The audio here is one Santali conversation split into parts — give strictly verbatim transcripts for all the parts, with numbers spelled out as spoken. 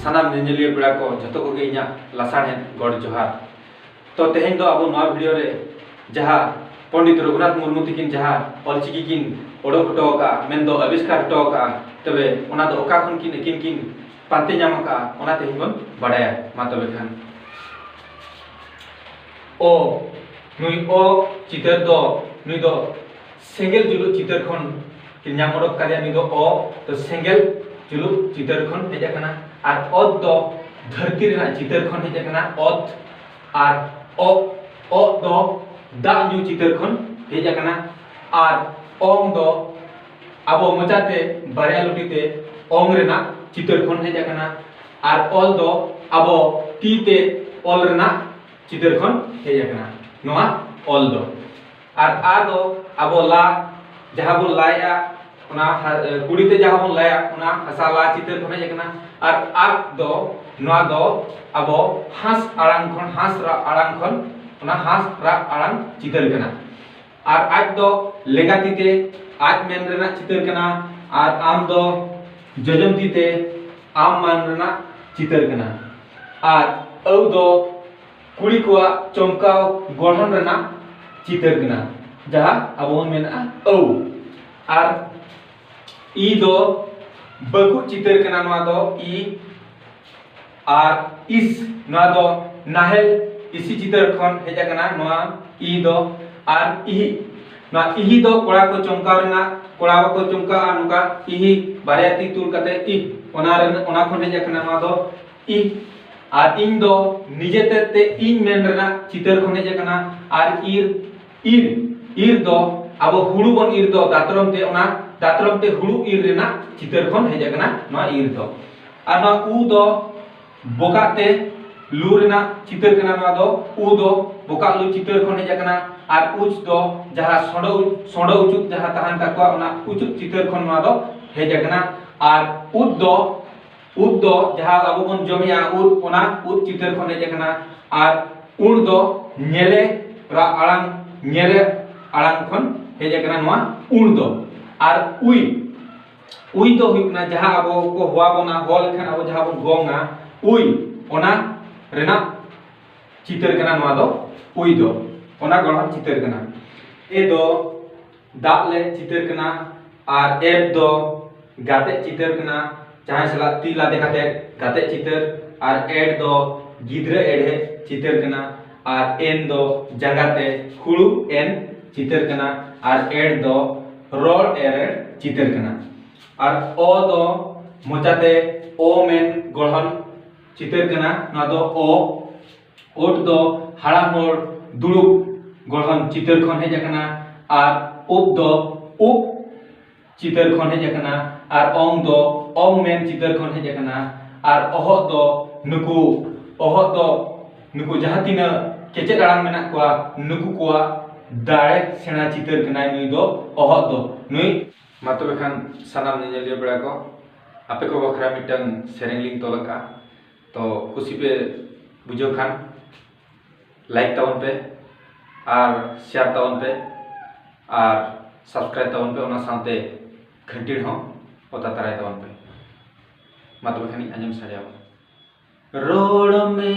ᱥᱟᱱᱟᱢ ᱧᱮᱧᱮᱞᱤᱭᱟᱹ ᱯᱮᱲᱟ ᱠᱚ ᱡᱷᱚᱛᱚ ᱠᱚᱜᱮ ᱤᱧᱟᱹᱜ ᱞᱟᱥᱟᱲᱦᱮᱫ ᱜᱚᱰ ᱡᱚᱦᱟᱨ᱾ ᱛᱚ ᱛᱮᱦᱮᱧ ᱫᱚ ᱟᱵᱚ ᱱᱚᱣᱟ ᱵᱷᱤᱰᱤᱭᱳ ᱨᱮ ᱡᱟᱦᱟᱸ ᱯᱚᱱᱰᱤᱛ ᱨᱚᱜᱷᱩᱱᱟᱛᱷ ᱢᱩᱨᱢᱩ ᱛᱟᱹᱠᱤᱱ ᱡᱟᱦᱟᱸ ᱚᱞᱪᱤᱠᱤ ᱠᱤᱱ ᱚᱰᱚᱠ ᱦᱚᱴᱚ ᱟᱠᱟᱫᱼᱟ, ᱢᱮᱱᱫᱚ ᱟᱵᱤᱥᱠᱟᱨ ᱦᱚᱴᱚ ᱟᱠᱟᱫᱼᱟ, ᱛᱚᱵᱮ ᱚᱱᱟ ᱫᱚ ᱚᱠᱟ ᱠᱷᱚᱱ ᱠᱤᱱ ᱟᱹᱠᱤᱱ ᱠᱤᱱ ᱯᱟᱱᱛᱮ ᱧᱟᱢ ᱟᱠᱟᱫᱼᱟ, ᱚᱱᱟ ᱛᱮᱦᱮᱧ ᱵᱚᱱ ᱵᱟᱰᱟᱭᱟ᱾ ᱢᱟ ᱛᱚᱵᱮ ᱠᱷᱟᱱ ᱚ, ᱱᱩᱭ ᱚ ᱪᱤᱛᱟᱹᱨ ᱫᱚ, ᱱᱩᱭ ᱫᱚ ᱥᱮᱸᱜᱮᱞ ᱡᱩᱞᱩᱜ ᱪᱤᱛᱟᱹᱨ ᱠᱷᱚᱱ ᱠᱤᱱ ᱧᱟᱢ ᱚᱰᱚᱠ ᱠᱟᱫᱮᱭᱟ᱾ ᱱᱩᱭ ᱫᱚ ᱚ, ᱛᱚ ᱥᱮᱸᱜᱮᱞ ᱡᱩᱞᱩᱜ ᱪᱤᱛᱟᱹᱨ ᱠᱷᱚᱱ ᱦᱮᱡ ᱟᱠᱟᱱᱟ᱾ ᱟᱨ ᱚᱛ ᱫᱚ ᱫᱷᱟᱹᱨᱛᱤ ᱨᱮᱱᱟᱜ ᱪᱤᱛᱟᱹᱨ ᱠᱷᱚᱱ ᱦᱮᱡ ᱟᱠᱟᱱᱟ, ᱚᱛ᱾ ᱟᱨ ᱚ, ᱚ ᱫᱚ ᱫᱟᱜ ᱧᱩ ᱪᱤᱛᱟᱹᱨ ᱠᱷᱚᱱ ᱦᱮᱡ ᱟᱠᱟᱱᱟ᱾ ᱟᱨ ᱚᱝ ᱫᱚ ᱟᱵᱚ ᱢᱚᱪᱟᱛᱮ ᱵᱟᱨᱭᱟ ᱞᱩᱴᱤ ᱛᱮ ᱚᱝ ᱨᱮᱱᱟᱜ ᱪᱤᱛᱟᱹᱨ ᱠᱷᱚᱱ ᱦᱮᱡ ᱟᱠᱟᱱᱟ᱾ ᱟᱨ ᱚᱞ ᱫᱚ ᱟᱵᱚ ᱛᱤ ᱛᱮ ᱚᱞ ᱨᱮᱱᱟᱜ ᱪᱤᱛᱟᱹᱨ ᱠᱷᱚᱱ ᱦᱮᱡ ᱟᱠᱟᱱᱟ ᱱᱚᱣᱟ ᱚᱞ ᱫᱚ᱾ ᱟᱨ ᱟ ᱫᱚ ᱟᱵᱚ ᱞᱟ, ᱡᱟᱦᱟᱸ ᱵᱚᱱ ᱞᱟᱭᱮᱜᱼᱟ, ᱚᱱᱟ ᱦᱟ-, ᱮ, ᱠᱩᱲᱤ ᱛᱮ ᱡᱟᱦᱟᱸ ᱵᱚᱱ ᱞᱟᱭᱟ, ᱚᱱᱟ ᱦᱟᱥᱟ ᱞᱟ ᱪᱤᱛᱟᱹᱨ ᱠᱷᱚᱱ ᱦᱮᱡ ᱟᱠᱟᱱᱟ᱾ ᱟᱨ ᱟᱜ ᱫᱚ, ᱱᱚᱣᱟ ᱫᱚ ᱟᱵᱚ ᱦᱟᱸᱥ ᱟᱲᱟᱝ ᱠᱷᱚᱱ, ᱦᱟᱸᱥ ᱨᱟᱜ ᱟᱲᱟᱝ ᱠᱷᱚᱱ, ᱚᱱᱟ ᱦᱟᱸᱥ ᱨᱟᱜ ᱟᱲᱟᱝ ᱪᱤᱛᱟᱹᱨ ᱠᱟᱱᱟ᱾ ᱟᱨ ᱟᱡ ᱫᱚ ᱞᱮᱸᱜᱟ ᱛᱤ ᱛᱮ ᱟᱡ ᱢᱮᱱ ᱨᱮᱱᱟᱜ ᱪᱤᱛᱟᱹᱨ ᱠᱟᱱᱟ᱾ ᱟᱨ ᱟᱢ ᱫᱚ ᱡᱚᱡᱚᱢ ᱛᱤ ᱛᱮ ᱟᱢ ᱢᱟᱱ ᱨᱮᱱᱟᱜ ᱪᱤᱛᱟᱹᱨ ᱠᱟᱱᱟ᱾ ᱟᱨ ᱟᱹᱣ ᱫᱚ ᱠᱩᱲᱤ ᱠᱚᱣᱟᱜ ᱪᱚᱢᱠᱟᱣ ᱜᱚᱲᱦᱚᱱ ᱨᱮᱱᱟᱜ ᱪᱤᱛᱟᱹᱨ ᱠᱟᱱᱟ, ᱡᱟᱦᱟᱸ ᱟᱵᱚ ᱵᱚᱱ ᱢᱮᱱᱟ ᱟᱹᱣ᱾ ᱟᱨ ᱤ ᱫᱚ ᱵᱟᱹᱠᱩᱵ ᱪᱤᱛᱟᱹᱨ ᱠᱟᱱᱟ, ᱱᱚᱣᱟ ᱫᱚ ᱤ᱾ ᱟᱨ ᱤᱥ, ᱱᱚᱣᱟ ᱫᱚ ᱱᱟᱦᱮᱞ ᱤᱥᱤ ᱪᱤᱛᱟᱹᱨ ᱠᱷᱚᱱ ᱦᱮᱡ ᱟᱠᱟᱱᱟ ᱱᱚᱣᱟ ᱤ ᱫᱚ᱾ ᱟᱨ ᱤᱦᱤ, ᱱᱚᱣᱟ ᱤᱦᱤ ᱫᱚ ᱠᱚᱲᱟ ᱠᱚ ᱪᱚᱢᱠᱟᱣ ᱨᱮᱱᱟᱜ, ᱠᱚᱲᱟ ᱵᱟᱠᱚ ᱪᱚᱢᱠᱟᱣᱟ ᱱᱚᱝᱠᱟ ᱤᱦᱤ, ᱵᱟᱨᱭᱟ ᱛᱤ ᱛᱩᱞ ᱠᱟᱛᱮ ᱤᱦ, ᱚᱱᱟ ᱨᱮ, ᱚᱱᱟ ᱠᱷᱚᱱ ᱦᱮᱡ ᱟᱠᱟᱱᱟ ᱱᱚᱣᱟ ᱫᱚ ᱤᱦ᱾ ᱟᱨ ᱤᱧ ᱫᱚ ᱱᱤᱡᱮ ᱛᱮ ᱛᱮ ᱤᱧ ᱢᱮᱱ ᱨᱮᱱᱟᱜ ᱪᱤᱛᱟᱹᱨ ᱠᱷᱚᱱ ᱦᱮᱡ ᱟᱠᱟᱱᱟ᱾ ᱟᱨ ᱤᱨ, ᱤᱨ, ᱤᱨ ᱫᱚ ᱟᱵᱚ ᱦᱩᱲᱩ ᱵᱚᱱ ᱤᱨ ᱫᱚ ᱫᱟᱛᱨᱚᱢ ᱛᱮ, ᱚᱱᱟ ᱫᱟᱛᱨᱚᱢ ᱛᱮ ᱦᱩᱲᱩ ᱤᱨ ᱨᱮᱱᱟᱜ ᱪᱤᱛᱟᱹᱨ ᱠᱷᱚᱱ ᱦᱮᱡ ᱟᱠᱟᱱᱟ ᱱᱚᱣᱟ ᱤᱨ ᱫᱚ᱾ ᱟᱨ ᱱᱚᱣᱟ ᱩ ᱫᱚ ᱵᱚᱠᱟᱜ ᱛᱮ ᱞᱩ ᱨᱮᱱᱟᱜ ᱪᱤᱛᱟᱹᱨ ᱠᱟᱱᱟ, ᱱᱚᱣᱟ ᱫᱚ ᱩ ᱫᱚ ᱵᱚᱠᱟᱜ ᱞᱩ ᱪᱤᱛᱟᱹᱨ ᱠᱷᱚᱱ ᱦᱮᱡ ᱟᱠᱟᱱᱟ᱾ ᱟᱨ ᱩᱪ ᱫᱚ ᱡᱟᱦᱟᱸ ᱥᱚᱸᱰᱚ, ᱥᱚᱸᱰᱚ ᱩᱪᱩᱫ ᱡᱟᱦᱟᱸ ᱛᱟᱦᱮᱱ ᱛᱟᱠᱚᱣᱟ, ᱚᱱᱟ ᱩᱪᱩᱫ ᱪᱤᱛᱟᱹᱨ ᱠᱷᱚᱱ ᱱᱚᱣᱟ ᱫᱚ ᱦᱮᱡ ᱟᱠᱟᱱᱟ᱾ ᱟᱨ ᱩᱫ ᱫᱚ, ᱩᱫ ᱫᱚ ᱡᱟᱦᱟᱸ ᱟᱵᱚ ᱵᱚᱱ ᱡᱚᱢᱮᱜᱼᱟ ᱩᱫ, ᱚᱱᱟ ᱩᱫ ᱪᱤᱛᱟᱹᱨ ᱠᱷᱚᱱ ᱦᱮᱡ ᱟᱠᱟᱱᱟ᱾ ᱟᱨ ᱩᱬ ᱫᱚ ᱧᱮᱞᱮ ᱨᱟᱜ ᱟᱲᱟᱝ, ᱧᱮᱞᱮ ᱟᱲᱟᱝ ᱠᱷᱚᱱ ᱦᱮᱡ ᱟᱠᱟᱱᱟ ᱱᱚᱣᱟ ᱩᱬ ᱫᱚ᱾ ᱟᱨ ᱩᱭ, ᱩᱭ ᱫᱚ ᱦᱩᱭᱩᱜ ᱠᱟᱱᱟ ᱡᱟᱦᱟᱸ ᱟᱵᱚ ᱠᱚ ᱦᱚᱦᱚ ᱵᱚᱱᱟ, ᱦᱚᱦᱚ ᱞᱮᱠᱷᱟᱱ ᱟᱵᱚ ᱡᱟᱦᱟᱸ ᱵᱚᱱ ᱜᱚᱝᱟ, ᱩᱭ, ᱚᱱᱟ ᱨᱮᱱᱟᱜ ᱪᱤᱛᱟᱹᱨ ᱠᱟᱱᱟ ᱱᱚᱣᱟ ᱫᱚ ᱩᱭ ᱫᱚ, ᱚᱱᱟ ᱜᱚᱲᱦᱚᱱ ᱪᱤᱛᱟᱹᱨ ᱠᱟᱱᱟ᱾ ᱮ ᱫᱚ ᱫᱟᱜ ᱞᱮ ᱪᱤᱛᱟᱹᱨ ᱠᱟᱱᱟ, ᱟᱨ ᱮᱯ ᱫᱚ ᱜᱟᱛᱮ ᱪᱤᱛᱟᱹᱨ ᱠᱟᱱᱟ, ᱡᱟᱦᱟᱸᱭ ᱥᱟᱞᱟᱜ ᱛᱤ ᱞᱟᱫᱮ ᱠᱟᱛᱮ ᱜᱟᱛᱮ ᱪᱤᱛᱟᱹᱨ, ᱟᱨ ᱮᱰ ᱫᱚ ᱜᱤᱫᱽᱨᱟᱹ ᱮᱲᱦᱮ ᱪᱤᱛᱟᱹᱨ ᱠᱟᱱᱟ, ᱟᱨ ᱮᱱ ᱫᱚ ᱡᱟᱸᱜᱟ ᱛᱮ ᱦᱩᱲᱩ ᱮᱱ ᱪᱤᱛᱟᱹᱨ ᱠᱟᱱᱟ, ᱟᱨ ᱮᱲ ᱫᱚ ᱨᱚᱲ ᱮᱨᱮᱲ ᱪᱤᱛᱟᱹᱨ ᱠᱟᱱᱟ᱾ ᱟᱨ ᱚ ᱫᱚ ᱢᱚᱪᱟᱛᱮ ᱚ ᱢᱮᱱ ᱜᱚᱲᱦᱚᱱ ᱪᱤᱛᱟᱹᱨ ᱠᱟᱱᱟ, ᱱᱚᱣᱟ ᱫᱚ ᱚ᱾ ᱳᱴ ᱫᱚ ᱦᱟᱲᱟᱢ ᱦᱚᱲ ᱫᱩᱲᱩᱵ ᱜᱚᱲᱦᱚᱱ ᱪᱤᱛᱟᱹᱨ ᱠᱷᱚᱱ ᱦᱮᱡ ᱟᱠᱟᱱᱟ᱾ ᱟᱨ ᱩᱵ ᱫᱚ ᱩᱵ ᱪᱤᱛᱟᱹᱨ ᱠᱷᱚᱱ ᱦᱮᱡ ᱟᱠᱟᱱᱟ᱾ ᱟᱨ ᱚᱝ ᱫᱚ ᱚᱝ ᱢᱮᱱ ᱪᱤᱛᱟᱹᱨ ᱠᱷᱚᱱ ᱦᱮᱡ ᱟᱠᱟᱱᱟ᱾ ᱟᱨ ᱚᱦᱚᱜ ᱫᱚ ᱱᱩᱠᱩ, ᱚᱦᱚᱜ ᱫᱚ ᱱᱩᱠᱩ ᱡᱟᱦᱟᱸ ᱛᱤᱱᱟᱹᱜ ᱠᱮᱪᱮᱫ ᱟᱲᱟᱝ ᱢᱮᱱᱟᱜ ᱠᱚᱣᱟ, ᱱᱩᱠᱩ ᱠᱚᱣᱟᱜ ᱫᱟᱲᱮ ᱥᱮᱬᱟ ᱪᱤᱛᱟᱹᱨ ᱠᱟᱱᱟᱭ ᱱᱩᱭ ᱫᱚ, ᱚᱦᱚᱜ ᱫᱚ ᱱᱩᱭ᱾ ᱢᱟ ᱛᱚᱵᱮ ᱠᱷᱟᱱ ᱥᱟᱱᱟᱢ ᱧᱮᱧᱮᱞᱤᱭᱟᱹ ᱯᱮᱲᱟ ᱠᱚ, ᱟᱯᱮ ᱠᱚ ᱵᱟᱠᱷᱨᱟ ᱢᱤᱫᱴᱟᱝ ᱥᱮᱨᱮᱧ ᱞᱤᱧ ᱛᱚᱞ ᱟᱠᱟᱫᱼᱟ᱾ ᱛᱚ ᱠᱩᱥᱤ ᱯᱮ ᱵᱩᱡᱷᱟᱹᱣ ᱠᱷᱟᱱ ᱞᱟᱭᱤᱠ ᱛᱟᱵᱚᱱ ᱯᱮ, ᱟᱨ ᱥᱮᱭᱟᱨ ᱛᱟᱵᱚᱱ ᱯᱮ, ᱟᱨ ᱥᱟᱵᱥᱠᱨᱟᱭᱤᱵ ᱛᱟᱵᱚᱱ ᱯᱮ, ᱚᱱᱟ ᱥᱟᱶᱛᱮ ᱜᱷᱟᱹᱱᱴᱤ ᱦᱚᱸ ᱚᱛᱟ ᱛᱟᱨᱟᱭ ᱛᱟᱵᱚᱱ ᱯᱮ᱾ ᱢᱟ ᱛᱚᱵᱮ ᱠᱷᱟᱱᱤᱧ ᱟᱸᱡᱚᱢ ᱥᱟᱰᱮ ᱟᱵᱚᱱ᱾ ᱨᱚᱲ ᱢᱮ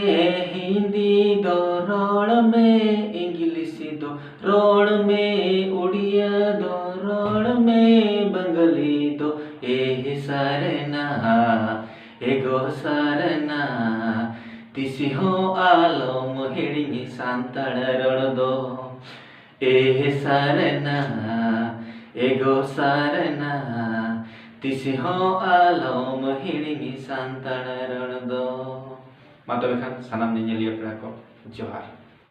ᱦᱤᱱᱫᱤ ᱫᱚ, ᱨᱚᱲ ᱢᱮ ᱤᱝᱞᱤᱥ ᱫᱚ, ᱨᱚᱲ ᱢᱮ ᱩᱲᱤᱭᱟ ᱫᱚ, ᱨᱚᱲ ᱢᱮ ᱵᱟᱝᱜᱟᱞᱤ ᱫᱚ᱾ ᱮ ᱥᱟᱨᱱᱟ, ᱮ ᱜᱚ ᱥᱟᱨᱱᱟ, ᱛᱤᱥ ᱦᱚᱸ ᱟᱞᱚᱢ ᱦᱤᱲᱤᱧ ᱥᱟᱱᱛᱟᱲ ᱨᱚᱲ ᱫᱚ᱾ ᱮ ᱥᱟᱨᱱᱟ, ᱮ ᱜᱚ ᱥᱟᱨᱱᱟ, ᱛᱤᱥ ᱦᱚᱸ ᱟᱞᱚᱢ ᱦᱤᱲᱤᱧ ᱥᱟᱱᱛᱟᱲ ᱨᱚᱲ ᱫᱚ᱾ ᱢᱟ ᱛᱚᱵᱮ ᱠᱷᱟᱱ ᱥᱟᱱᱟᱢ ᱧᱮᱧᱮᱞᱤᱭᱟᱹ ᱯᱮᱲᱟ ᱠᱚ, ᱡᱚᱦᱟᱨ᱾